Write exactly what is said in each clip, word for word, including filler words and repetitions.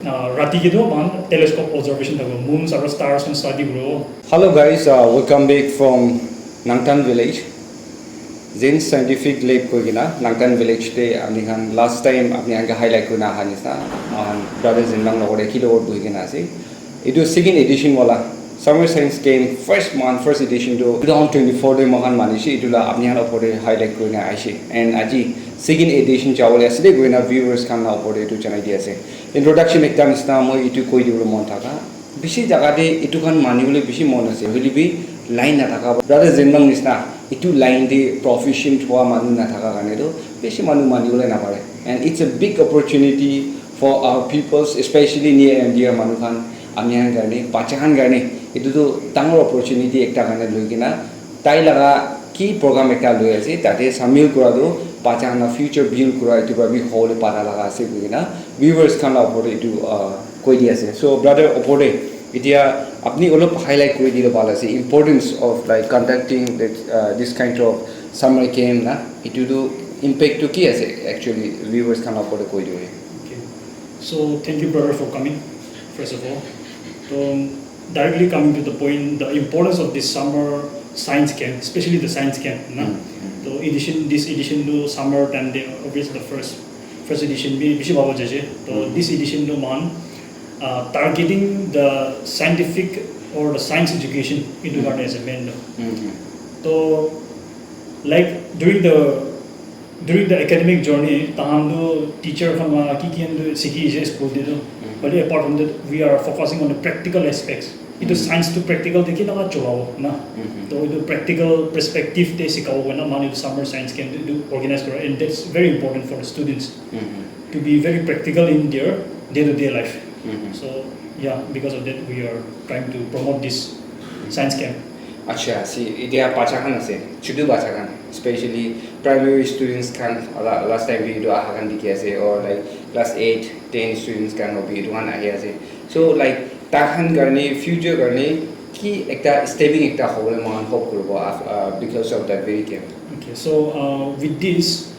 Uh, rati ke tu man telescope observation thabo, moons aru stars khan study kuro. Hello guys, uh, welcome back from Nangtan village. Zen Scientific Lab koi kena Nangtan village te apni khan last time apni khan ke highlight kurina aha nisna, mohan brother Zenmang logore ki logor bui kena ase. Etu second edition wala Summer Science Camp first month first edition tu two thousand twenty-four te mohan manise, etu la apni khan opor te highlight kurina aise. And aji second edition jawole ase de koina viewers khan la opor te etu janai di ase. Introduction ekta nisna moi etu koi dibole mon thaka, bishi jaga te etu khan mani bole bishi mon ase, hoile bi line na thaka, brother Zenmang nisna etu line te proficient hua manu na thaka karne tu bishi manu mani bole na pare. And it's a big opportunity for our peoples, especially near India manu khan, ami khan karne, bacha khan karne etu tu dangor opportunity ekta karne loi kena tai laga ki program ekta loi ase, tate shamil kura tu bacha khan la future build kura etu para bi hobole para laga ase koi kena viewers khan la opor te etu, uh, koi di ase. So brother, opor te etia apni olop highlight kuri dile bhal ase, importance of like conducting the, uh, this kind of summer camp na, etu tu impact tu ki ase actually, viewers khan la opor te koi dibo. Okay. So thank you, brother, for coming, first of all. So directly coming to the point, the importance of this summer science camp, especially the science camp, na? Mm, mm. So edition, this edition tu summer time te, obviously the first, first edition bi bishi bhal jai ase. So, mm, this edition tu man, uh, targeting the scientific or the science education etu, mm, karne ase main tu. Mm, mm. So like during the during the academic journey, tahan tu teacher khan la ki ki tu sikhi ase school te tu. Mm. But apart from that, we are focusing on the practical aspects. Etu, mm, science tu practical te ki laga cholabo na. Mm-hmm. To etu practical perspective te sikabo koi na, manu etu summer science camp tu organize kora, and that's very important for the students, mm-hmm, to be very practical in their day to day life. Mm-hmm. So yeah, because of that, we are trying to promote this science camp. Acha, si, etia bacha khan ase, chutu bacha khan, especially primary students khan, la-, last time bi etu aha khan dikhi ase, or like class eight, ten students khan hobi etu khan ahi ase. So like tai khan karne, future karne ki ekta stepping ekta hobole mohan hope kuribo af-, uh, because of that very camp. Okay, so, uh, with this,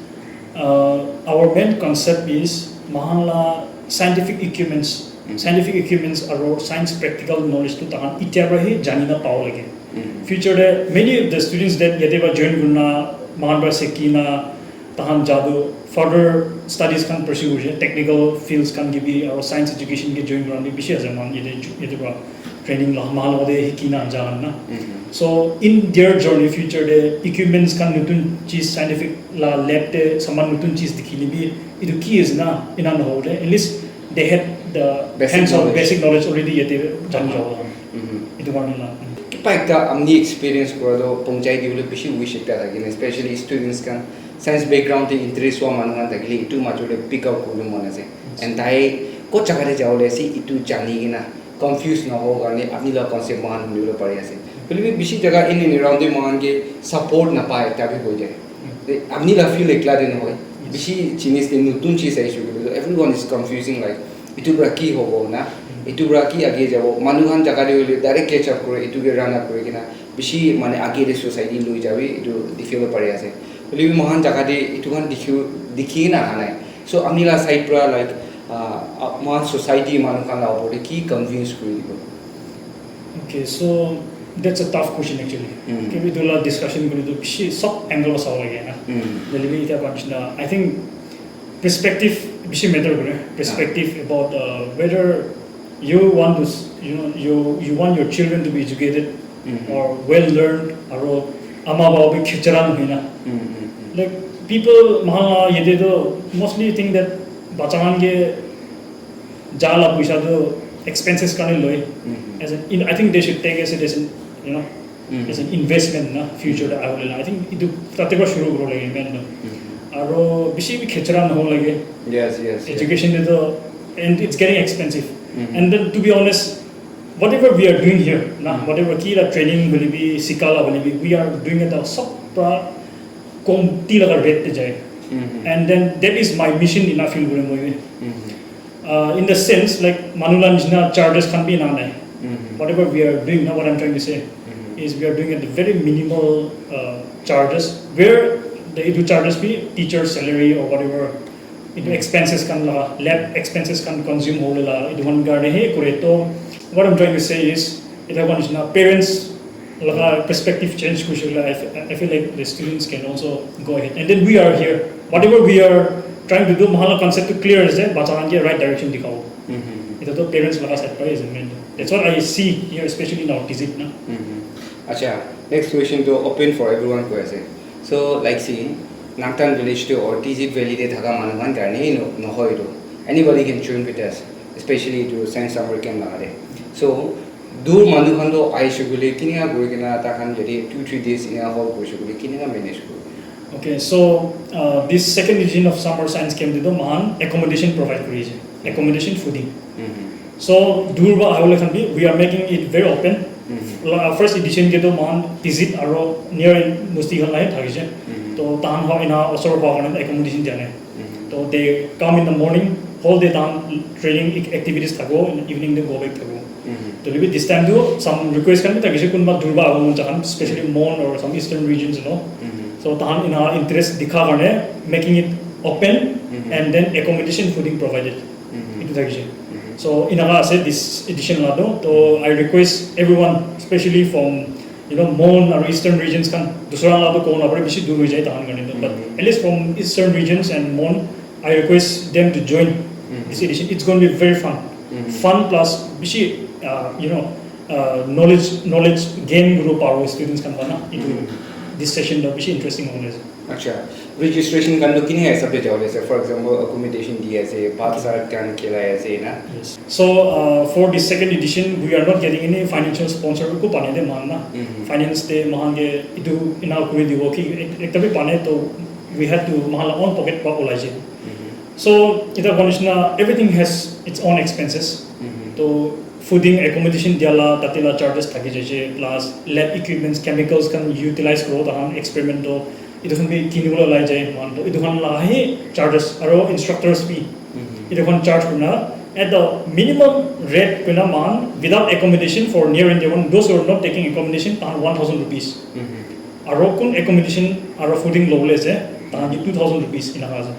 uh, our main concept is mohan la scientific equipments, mm, scientific equipments aru science practical knowledge tu tahan itia para hi jani na pabo lage. Mm. Future te many of the students that yate para join kurina, mohan para sikhi na, tahan jadu further studies khan pursue kurise, technical fields khan ke bi aru science education ke join kura bi bishi ase, mohan yate, yate para training la, mohan logote hikhi na ja khan na. Mm-hmm. So in their journey, future te equipments khan, nutun cheez, scientific la lab te saman nutun cheez dikhile bi, etu ki ase na, ena nahobo de, at least they had the basic hands-on knowledge, basic knowledge already yate jani jabo. Mm-hmm. Etu karne la. Kiba ekta apni experience kura toh pongchai dibole bishi wish ekta thakile, especially students khan, science background te interest hua manu khan thakile, etu major te pick up kuribole mon ase. Yes. And tai kot jaga te jabole ase, etu jani kena confuse nahobo karne apni la concept mohan hunibole pari ase. Hoile bi bishi jaga in and around te mohan ke support napai ekta bi hoi jai. Mm. Te apni la field ekla te nohoi. Yes. Bishi jinis te nutun cheez ahise koile toh, everyone is confusing, like, etu para ki hobo na, mm, etu para ki age jabo. Manu khan jaga te hoile direct catch up kore, etu ke run up kuri kena bishi mane age te society loi jabi, etu dikhi bole pari ase. Hoile bi mohan jaga te etu khan dikhi, dikhi na aha nai. So ami la side para, like, uh, uh, mohan society manu khan la opor te ki convince kuri dibo? Okay, so that's a tough question actually. Mm. Ke etu la discussion kuri toh bishi sob angle sabo lage na. Mm. Hoile bi etia koa nishina, I think perspective bishi matter kore. Ah. Perspective about, uh, whether you want to s-, you know, you, you want your children to be educated, mm-hmm, or well learned, aru ama baba bi khichara nohoi na. Mm, mm, mm. Like people, mohan la yate toh mostly think that bacha khan ke ja la puisa toh expenses karne loi. Mm-hmm. As in, in, I think they should take as it as in, you know, mm, as an investment na, future te ahibole la. I think etu tate para shuru kuribo lage main toh. Mm-hmm. Aru bishi bi khichara nohobo lage. Yes, yes, yes. Education te toh, and it's getting expensive. Mm-hmm. And then to be honest, whatever we are doing here na, mm, whatever ki la training hoile bi, sika la hoile bi, we are doing it a sob para komti laga rate te jai. Mm-hmm. And then that is my mission in a field kore moi bi. Mm-hmm. Uh, in the sense, like, manu la nishina charges khan bi ena nai. Mm-hmm. Whatever we are doing, now what I'm trying to say, mm-hmm, is we are doing it very minimal, uh, charges, where the etu charges bi teacher salary or whatever Etu expenses khan la, lab expenses khan consume hole la, etu khan karne he kore. To what I'm trying to say is, etu khan nishina parents laga perspective change kurishe koile, I, f- I feel like the students can also go ahead. And then we are here. Whatever we are trying to do, mahala concept to clear ase, bacha khan ke right direction dikhabo. Etu to parents laga side para ase main. That's what I see here, especially in our T Z na. Acha, next question to open for everyone koi ase. So, like, see, Nangtan village to or T Z valley te thaka manu khan karne no nohoi to. Anybody can join with us, especially to science summer camp laga te. So, dur manu khan to aishe koile kinika kuri kena ta khan yate two three days ina hol kurishe koile kinika manage kuri. Okay, so uh, this second edition of summer science camp te to mahan accommodation provide kuri ase. Accommodation, fooding. So dur ba ahole khan bi, we are making it very open. La- First edition ke to mahan T Z aro near Musti khan lai thakise. To tahan ho ina osor ba khan accommodation jane. To they come in the morning, whole day tahan training ac- activities thako, in evening they go back thako. To maybe this time to some request khan bi thakise, kunba dur ba ahole mon khan, especially Mon or some eastern regions, you know. So tahan ina interest dikha karne making it open and then accommodation, fooding provided. Etu thakise. So inaka ase this edition la to. To I request everyone, especially from, you know, Mon or eastern regions khan, dusra la to kobo napare, bishi dur hoi jai tahan karne to. But at least from eastern regions and Mon, I request them to join this edition. It's going to be very fun. Fun plus bishi, uh, you know, uh, knowledge knowledge gain kuribo paribo students khan para na. Etu this session to bishi interesting hone ase. Acha, registration kan to kini hisab te jabo ase? For example, accommodation di ase, bath sat kan khilai ase na? Yes. So uh, for the second edition, we are not getting any financial sponsor ko pani de man na. Finance te mahan ke itu ina kuri dibo ki ek- ekta bi pani to we have to mahan la own pocket pa ulai je. So ita condition everything has its own expenses. To fooding, accommodation dia la tate la charges thaki jaise, plus lab equipments, chemicals kan utilize kuro tahan experimental, itu khan bi kini bole lai jai man to itu khan la hi charges aro instructors fee itu khan charge kurna at the minimum rate kurna man without accommodation for near and dear one, those who are not taking accommodation tahan one thousand rupees. Aro kun accommodation aro fooding lobole ase tahan ki two thousand rupees ina ase.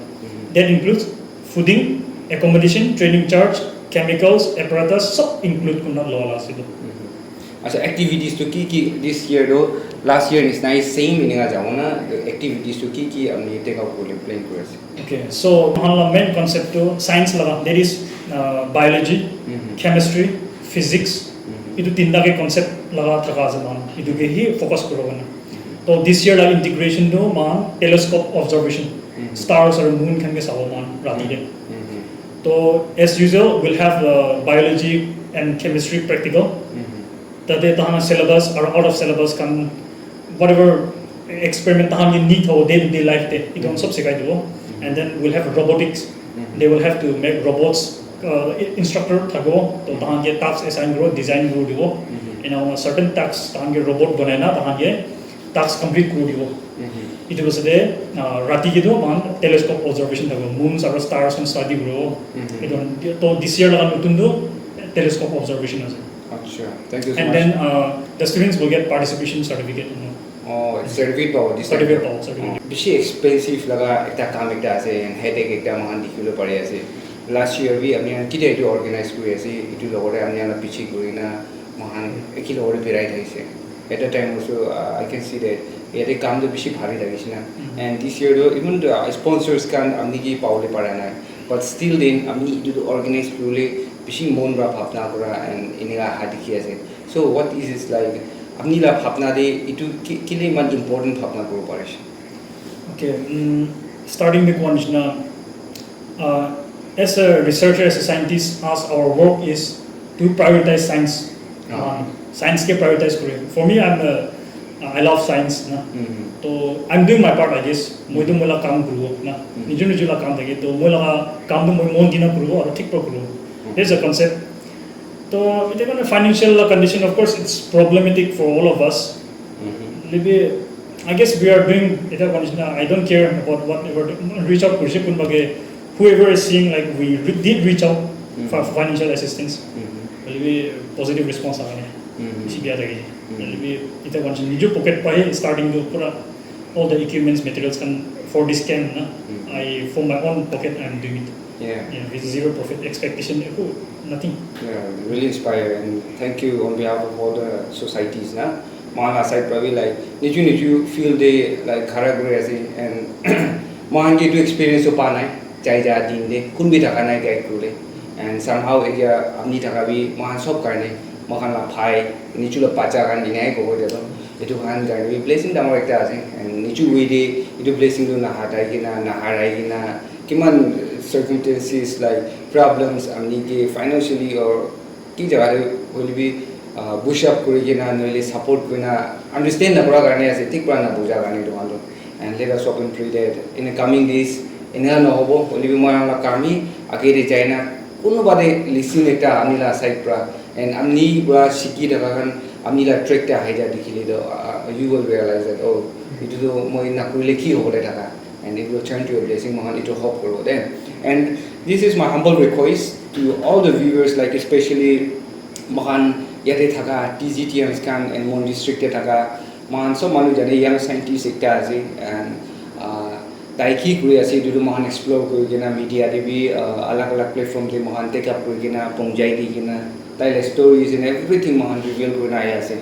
That includes fooding, accommodation, training charge, chemicals, apparatus, sob include kurna loa la ase etu. Acha, activities to ki ki this year to last year nisna same inika jabo na? Activities to ki ki apni take up kori plan kori ase? Okay, so mahan la main concept to science laga, that is uh, biology, chemistry, physics, itu tinta ke concept laga thaka ase mahan, itu ke hi focus kuro kena. To this year la integration to mahan telescope observation, stars aru moon khan ke sabo mahan rati ke. To as usual, we'll have the biology and chemistry practical. Tate tahan syllabus or out of syllabus kan whatever experiment tahan ke need ho day to day life te itu khan sob sikhai dibo. And then we'll have robotics. They will have to make robots. Uh, i- instructor thako to tahan ke task assign kuro, design kuro dibo. And on a certain task tahan ke robot banai na tahan ke task complete kuro dibo. Itu base de uh, rati ke tu man telescope observation thako, moons aru stars kan study kuro. Itu to this year laga notun tu telescope observation ase. Acha, thank you so And much. Then uh, the students will get participation certificate, you know. Oh, certificate pabo this time. Certificate pabo, certificate. Bishi expensive laga ekta kam ekta ase and headache ekta mohan dikhibole pari ase. Last year bi apni khan kitia etu organize kuri ase, etu logore apni khan piche kuri na mohan eki logore birai thakise. At that time also uh, I can see that yate kam tu bishi bhari thakise na. And this year tu even the uh, sponsors khan apni ki pabole para nai. But still then apni etu tu organize kuribole bishi mon para bhabna kura and enika aha dikhi ase. So what is this like? Apni la bhabna de itu ki- kile iman important bhabna kuribo parise? Okay, mm, starting with one nishina, uh, as a researcher, as a scientist, as our work is to prioritize science. Ah. Science ke prioritize kore. For me, I'm a, I love science na. To I'm doing my part, I guess. Moi to moi la kam kuribo na. Nijor nijor la kam thake to moi la kam to moi mon dina kuribo aru thik para kuribo. That's the concept. To etu karne financial condition, of course, it's problematic for all of us. Maybe, I guess we are doing etu condition, I don't care about whatever, reach out kurise kunba ke, whoever is seeing, like, we re- did reach out for financial assistance. Maybe positive response ahane. Bishi biya thaki. Maybe etu condition nijor pocket pa starting to pura all the equipments, materials khan for this camp, na, I, from my own pocket, I'm doing it. Yeah. Yeah, with zero profit expectation, eku, nothing. Yeah, really inspired, and thank you on behalf of all the societies na. Mohan la side pra bi, like, niju niju field de, like, khara kuri ase, and mohan ke etu experience to pa nai, jai ja din de kun bi thaka nai guide kurle, and somehow etia apni thaka bi mohan sob karne, mohan la bhai, niju la bacha khan, enai kobo de to, etu khan karne bi blessing dangor ekta ase, and niju way de etu blessing to nahatai kena, naharai kena, kiman circumstances, like, problems ami ke financially or ki jaga te hoile bi, ah, push up kuri kena, nohole support kuri na, understand na kura karne ase, thik pra na buja karne etu khan to. And let us hope and pray that in the coming days, eneka na hobo, hoile bi moi khan la kam hi age te jai na, kunuba te lesson ekta ami la side pra, and ami pra shiki thaka khan ami la track te ahai ja dikhile to, ah, you will realize that, oh, etu to moi na kurile ki hobole thaka. And it will turn to a blessing, mohan etu hope kuro de. And this is my humble request to all the viewers, like, especially mohan yate thaka T Z T Ms khan and Mon district te thaka, mohan sob manu jane young scientist ekta ase, and, uh, tai ki kuri ase etu tu mohan explore kuri kena media te bi, uh, alag alag platform te mohan take up kuri kena, pongjai di kena, tai la stories and everything mohan reveal kuri na ahi ase.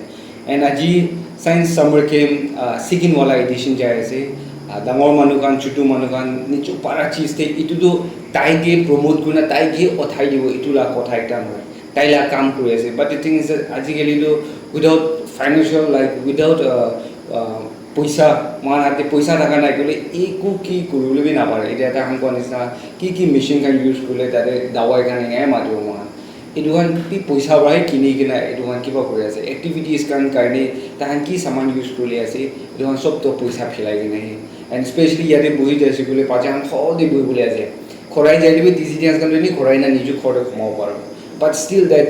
And aji science summer camp, uh, second wala edition jai ase. Uh, dangor manu khan, chutu manu khan, nichu para cheez te etu tu tai ke promote kurina, tai ke uthai dibo, etu la kotha ekta nohoi. Tai la kam kuri ase. But the thing is that ajikali tu without financial, like, without, uh, uh, poisa, mohan hate poisa thaka nai koile eku ki kuribole bi napare. Etia tai khan koa nisina ki ki machine khan use kurile tate dawai khan enai matibo mohan. Etu khan bi poisa para he kini kena etu khan kiba kuri ase. Activities khan karne tai khan ki saman use kuri ase, etu khan sob toh poisa philai kena he. And especially yate bohi jaise koile bacha khan whole day bohi bole ase. Khorai jaile bi T Z T Ms khan toh ni khorai na niju khor te khumabo paribo. But still that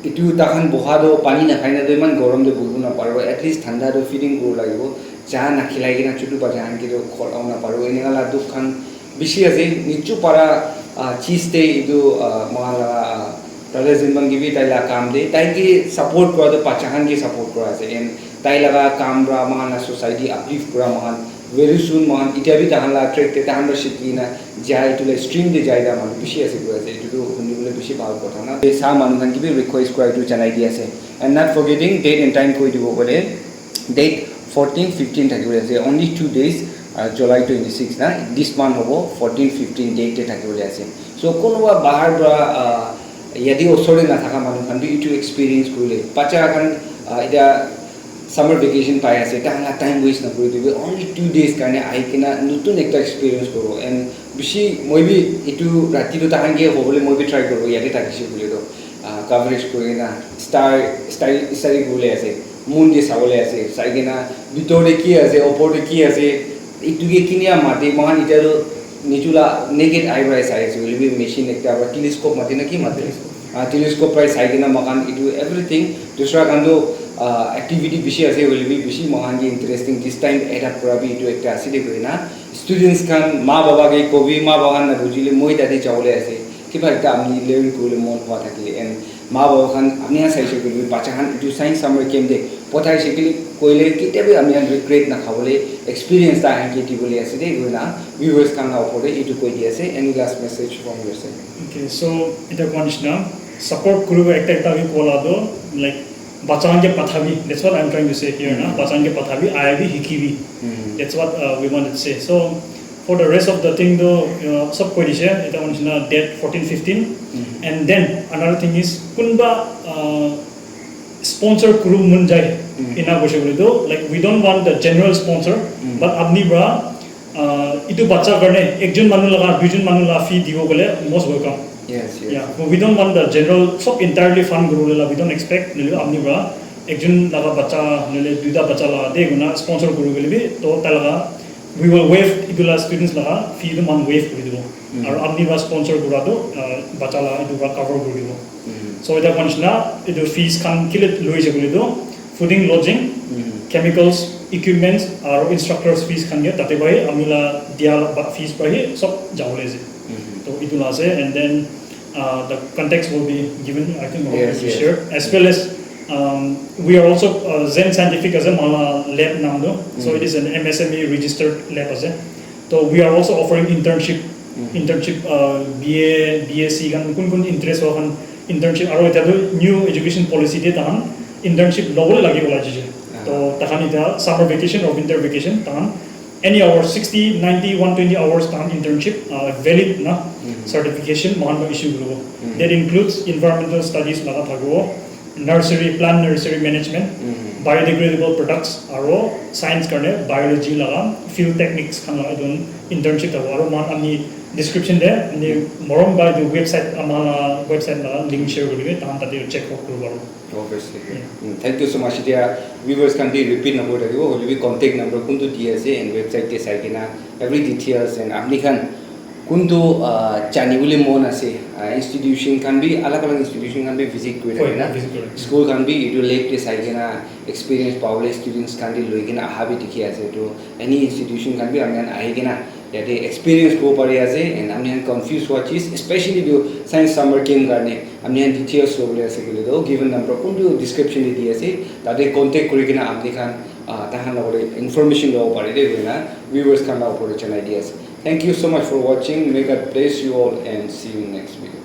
etu tai khan boha toh pani nakhai na toh iman gorom te bohibo na paribo. At least thanda toh feeling kuri lagibo. Jaha nakhilai kena chutu bacha khan ke toh khorabo na paribo. Eneka la dukh khan bishi ase, nichu para, ah, cheez te etu, ah, mohan laga, ah, brother Zinban ke bi tai la kam de, tai ke support kura toh bacha khan ke support kura ase, and tai laga kam para mohan la society uplift kura mohan very soon mohan etia bi tai khan la track te tai khan para shikhi na jai etu la stream te jai ta manu bishi ase kura ase, etu tu huni bole bishi bhal kotha na. Te sa manu khan ke bi request kura etu janai di ase, and not forgetting date and time koi dibo kole, date fourteen fifteen thaki bole ase, only two days, uh, July twenty six na, this month hobo, fourteen fifteen date te thaki bole ase. So kunuba bahar para, uh, yate osor te nathaka manu khan bi etu experience kurile, bacha khan, uh, etia summer vacation pai ase, tai khan la time waste na kuri dibi, only two days karne ahi kena notun ekta experience kuro. And bishi moi bi etu rati toh tai khan ke hobole moi bi try kuro, yate thakise koile toh, uh, coverage kuri na star style study kuri le ase. Moon te sabole ase, sai kena bitor te ki ase, opor te ki ase, etu ke kinia mate, mohan etia tu nichu la naked eye para sai ase, hoile bi machine ekta para telescope mate na ki mate? Ah, telescope para sai kena mohan etu everything, dusra khan tu, ah, activity bishi ase, hoile bi bishi mohan ke interesting, this time add up kura bi etu ekta ase de koina. Students khan, ma baba ke kobi, ma baba khan na bujile moi tate jabole ase, kiba ekta ami learn kuribole mon hua thakile, and ma baba khan ami khan saishe koile bacha khan etu science summer camp te pothaishe koile, koile ketia bi ami khan regret na khabole experience ta ahi ke dibole ase de koina viewers khan la opor te etu koi di ase. Any last message from your side? Okay, so etia koa nishina support kuribo ekta ekta bi koa la toh, like, bacha khan ke pathabi, that's what I'm trying to say here na. Bacha khan ke pathabi, ahibi, hikibi. That's what, uh, we wanted to say. So for the rest of the thing toh, uh, sob koi dishe, etia koa nishina date fourteen fifteen. And then another thing is, kunba, uh, sponsor kuribo mon jai, ena koise koile toh, like, we don't want the general sponsor, but apni para, uh, etu bacha karne ekjon manu laga, duijon manu laga fee dibo koile most welcome. Yes, yes. Yeah, but we don't want the general, sob entirely fund kuribole la, we don't expect, nohole apni para ekjon laga bacha, nohole duita bacha laga de koina sponsor kuri koile bi, toh tai laga, we will waive etu la students laga fee tu mohan waive kuri dibo. Aru apni para sponsor kura tu, uh, bacha la etu para cover kuri dibo. So etia koa nishina etu fees khan kile loise koile tu, fooding, lodging, chemicals, equipments, aru instructors fees khan ke tate para he, ami la dia la ba-, fees para he sob jabole ase. To etu la ase, and then, uh, the contacts will be given, I think, already Yes, yes. shared, as well as, um, we are also, uh, Zen Scientific ase mohan la lab naam tu. So it is an M S M E registered lab ase. So we are also offering internship, internship uh, B A, B S C khan kun kun interest ho khan internship aro eta tu new education policy de tahan internship lobole lagi bola jije. To tahan eta summer vacation or winter vacation tahan any hour sixty, ninety, one twenty hours tahan internship uh, valid na certification mohan ba issue kuro. That includes environmental studies laga thakibo, nursery, plant nursery management, biodegradable products, aro science karne biology laga field techniques khan laga etu internship thabo. Aro mohan ami description de ami morom ba etu website ama la website laga link share kuri dibe, tahan tate check out kuri paribo. Obviously. Mm, thank you so much. Etia viewers khan bi repeat number thakibo, hoile bi contact number kuntu di ase and website te sai kena every details and apni khan kuntu uh, jani bole mon ase uh, institution khan bi alag alag institution khan bi visit kuri thake na, school khan bi etu lab te sai kena experience pabole students khan bi loi kena aha bi dikhi ase. To any institution khan bi ami khan ahi kena yate experience kobo pari ase and ami khan confuse hua chis, especially tu science summer camp karne ami khan details lobole ase koile tu given number kuntu description te di ase, tate contact kuri kena apni khan uh, tahan logore information lobo pare de koina viewers khan la opor te janai di ase. Thank you so much for watching. May God bless you all and see you next video.